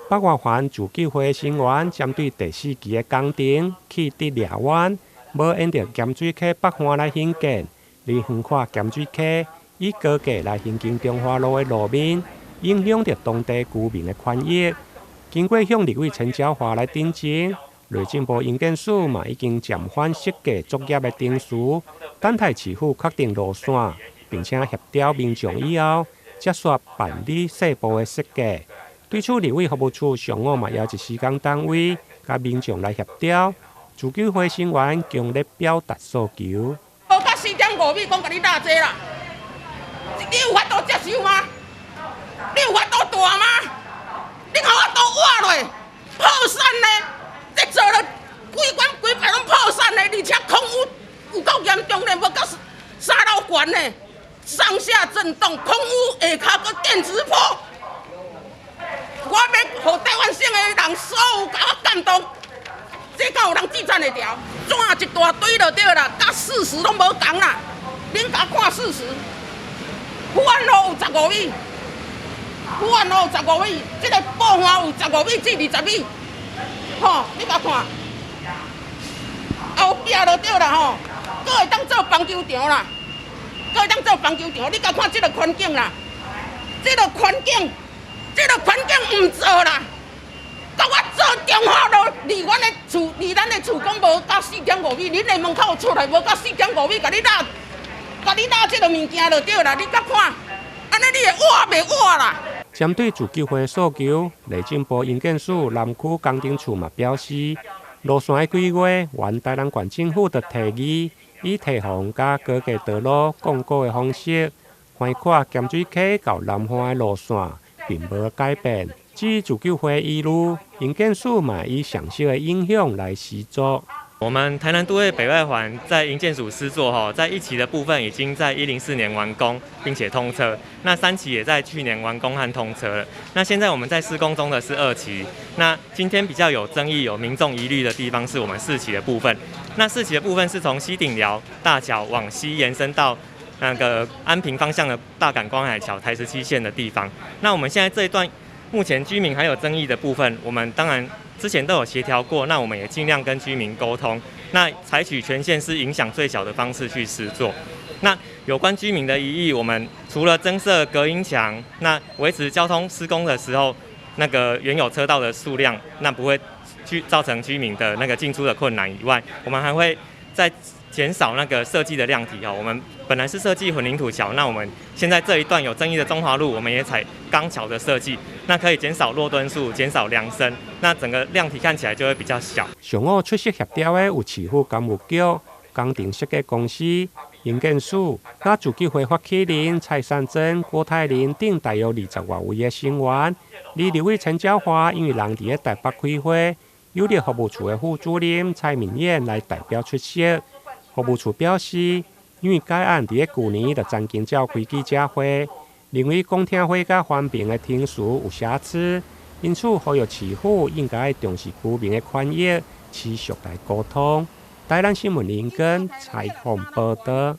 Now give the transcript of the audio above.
北外環自救會成員針對第四期的工程去佇掠灣，無沿著鹹水溪北岸來興建，而橫跨鹹水溪，以高架來興建中華路的路面，影響著當地居民的權益。經過向立委陳椒華來陳情，內政部營建署嘛已經暫緩設計作業的程序，等待市府確定路線，並且協調民眾以後，才煞辦理細部的設計。對此，立委服務處上午嘛邀集施工單位佮民眾來協調，自救會成員強烈表達訴求。無到4.5米，講共你落這啦，你有法度接受嗎？你有法度蹛嗎？你予我都活落，破產呢？這做了規管規排攏破產呢，而且空污有夠嚴重呢，無到3樓懸呢，上下震動，空污下跤閣電磁波。我欲予台灣省的人所有共我感動，這敢有人記讚會牢？紙一大堆就對啦，佮事實攏無仝啦。恁共看事實，富安路有十五米，富安路有十五米，這个布岸有十五米至20米，吼，你共看，後壁就對啦吼，閣會當做棒球場啦，閣會當做棒球場，你共看這个環境啦，這个環境。這个環境毋做啦，共我做中華路，離阮的厝，離咱的厝講無到4.5米，恁的門口出來無到四點五米，共你落，共你落這个物件就對啦。你共看，按呢你會活袂活啦？針對自救會訴求，內政部營建署南區工程處嘛表示，路線的規劃，原台南縣政府就提議以堤防佮高架道路鞏固的方式，橫跨鹹水溪到南岸的路線，並無改變。至於自救會疑慮，營建署嘛以上小的影響來施作。我們台南都會北外環在營建署施作吼，在一期的部分已經在104年完工，並且通車。那三期也在去年完工和通車了。那現在我們在施工中的是二期。那今天比較有爭議、有民眾疑慮的地方是我們四期的部分。那四期的部分是從西頂寮大橋往西延伸到那個安平方向的大港觀海橋台17線的地方。那我們現在這一段目前居民還有爭議的部分，我們當然之前都有協調過，那我們也盡量跟居民溝通，那採取全線是影響最小的方式去施作。那有關居民的疑義，我們除了增設隔音牆，那維持交通施工的時候那個原有車道的數量，那不會去造成居民的那個進出的困難以外，我們還會再減少那個設計的量體哦。我們本來是設計混凝土橋，那我們現在這一段有爭議的中華路，我們也採鋼橋的設計，那可以減少落墩數，減少梁深，那整個量體看起來就會比較小。上午出席協調的有市府工務局、工程設計公司、營建署、佮自救會發起人蔡善珍、郭泰林等大約20外位的成員。而立委陳椒華因為人佇咧台北開會，由咧服務處的副主任蔡敏燕來代表出席。服務處表示，因為該案佇咧舊年就曾經召開記者會，認為公聽會佮環評的程序有瑕疵，因此呼籲市府應該重視居民的權益，持續來溝通。台南新聞林根採訪報導。